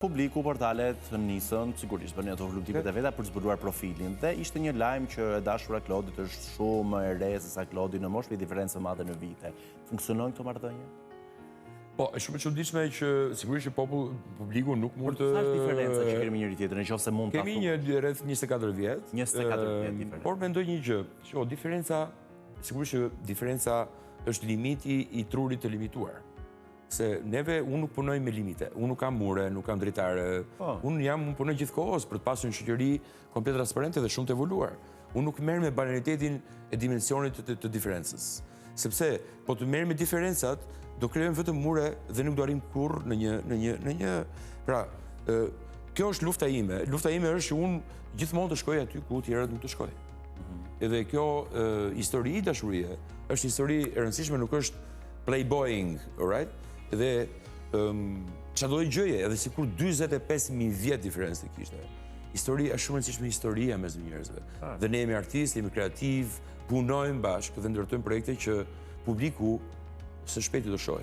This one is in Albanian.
Publiku, portalet nisën, sigurisht, bënin ato hulumtimet e veta për të zbuluar profilin. Dhe ishte një lajm që e dashura e Klodit është shumë më e re se sa Klodi në moshë, me diferencë të madhe në vite. Funksionojnë këto marrëdhënie? Po, është shumë e çuditshme që sigurisht që popull publiku nuk mund të Sa është diferenca që keni me njëri tjetrin, në qoftë se mund ta Kemi një rreth 24 vjet. 24 vjet diferencë. Por mendoj një gjë, shiko, diferenca, sigurisht që diferenca është limiti i trurit të limituar. Se neve, unë nuk punoj me limite, unë nuk kam mure, nuk kam dritare, po. Unë jam, unë punoj gjithë kohës për të pasur një shoqëri komplet transparente dhe shumë të evoluar. Unë nuk merrem me banalitetin e dimensionit të, të, të diferencës. Sepse, po të merrem me diferencat, do krijojmë vetëm mure dhe nuk do arrijmë kurrë në një, në një, në një, pra, ë, kjo është lufta ime. Lufta ime është që unë gjithmonë të shkoj aty ku tjerët nuk të shkojnë. Mhm. Edhe kjo e, histori dashurie është një histori e rëndësishme, nuk është playboying, alright? Dhe um, çfarëdo gjëje, edhe sikur 45.000 vjet diferencë të kishte. Histori është shumë e rëndësishme historia mes njerëzve. Ah. Dhe ne jemi artistë, jemi kreativ, punojmë bashkë dhe ndërtojmë projekte që publiku së shpejti do shohë.